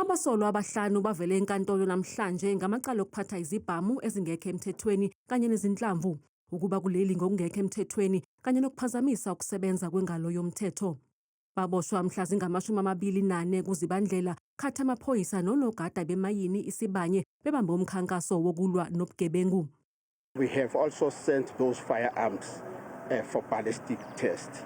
Abasolwa abahlanu bavele enkantolo namhlanje ngamacala okuphatha izibhamu ezingekho emthethweni kanye nezinhlamvu, ukuba kuleli ngokungekho emthethweni kanye nokuphazamisa ukusebenza kwengalo yomthetho. Baboshwa mhla zingama-24 kuZibandlela khathi amaphoyisa nonogada bemayini iSibanye bebambe umkhankaso wokulwa nobugebengu. We have also sent those firearms for ballistic tests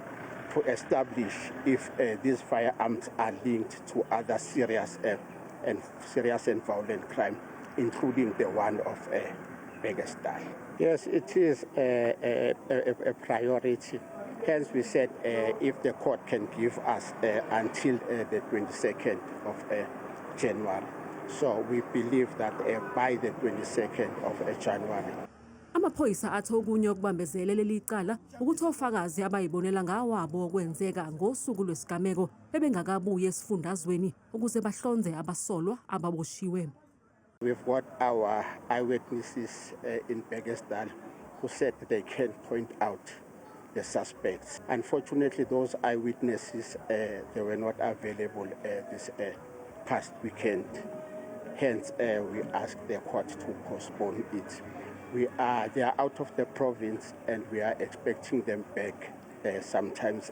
to establish if these firearms are linked to other serious and violent crime, including the one of Bekkersdal. Yes, it is a priority. Hence, we said if the court can give us until the 22nd of January. So we believe that by the 22nd of January, Amaphoyisa athi okunye okubambezele leli cala ukuthi ofakazi abayibonela ngawabo okwenzeka ngosuku lwesigameko bebengakabuyi esifundazweni ukuze bahlonze abasolwa ababoshiwe. We've got our eyewitnesses in Bekkersdal who said they can point out the suspects. Unfortunately, those eyewitnesses, they were not available this past weekend. Hence, we asked the court to postpone it. They are out of the province and we are expecting them back sometimes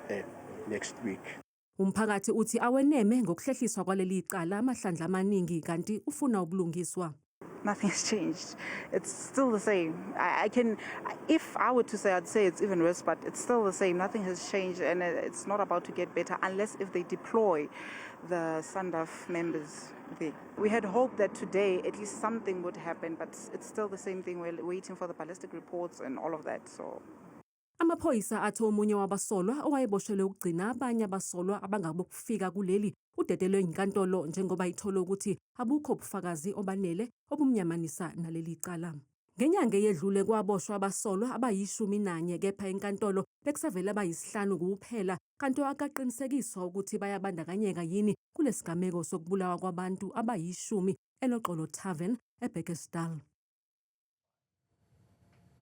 next week. Umphakathi uthi aweneme ngokuhlehliswa kwaleli cala amahlandla amaningi kanti ufuna ubulungiswa. Nothing has changed. It's still the same. I can, if I were to say, I'd say it's even worse, but it's still the same. Nothing has changed, and it's not about to get better unless if they deploy the SANDF members there. We had hoped that today at least something would happen, but it's still the same thing. We're waiting for the ballistic reports and all of that. So. Amaphoyisa athi omunye wabasolwa owayeboshelwe ukugcina abanye abasolwa abangabokufika kuleli udedelwe inkantolo njengoba ithola ukuthi abukho ubufakazi obanele obumyamanisa naleli cala. Ngenyanga eyedlule kwaboshwa abasolwa abayi-11 kepha enkantolo bekusavele abayisihlanu kuphela kanti akaqinisekiswa ukuthi bayabandakanyeka yini kulesigameko sokubulawa kwabantu abayishumi eNoxolo Tavern eBekkersdal.